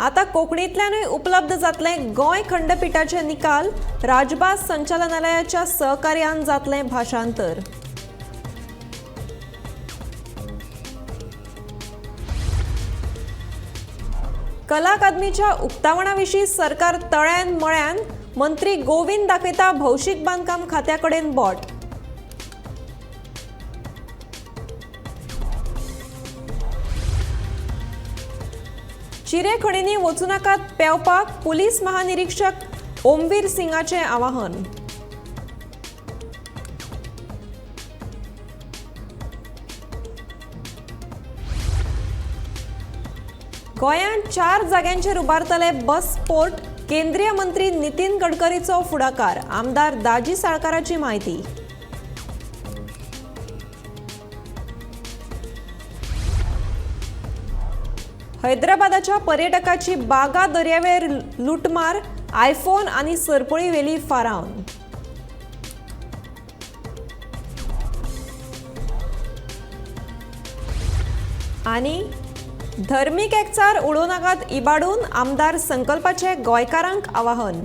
आता कोंकणींतल्यानूय उपलब्ध जातलें गोंय खंडपिठाचे निकाल. राजभास संचालनालयाच्या सहकार्यान जातलें भाशांतर. कला अकादमीच्या उक्तावणा विशीं सरकार तळ्यान मळ्यान. मंत्री गोविंद दाखयता भौशीक बांदकाम खात्या कडेन बोट. चिरे खणींनी वचूं नाकात पेंवपाक पुलीस महानिरीक्षक ओमवीर सिंगाचें आवाहन. गोंयांत 4 जाग्यांचेर उबारतले बस पोर्ट. केंद्रीय मंत्री नितीन गडकरीचो फुडाकार. आमदार दाजी साळकाराची म्हायती. हैदराबादाच्या पर्यटकाची बागा दर्यावेळेर लुटमार. आयफोन आनी सरपळी वेली फारावन. आनी धर्मीक एकचार उडोवं नाकात इबाडून. आमदार संकल्पाचें गोंयकारांक आवाहन.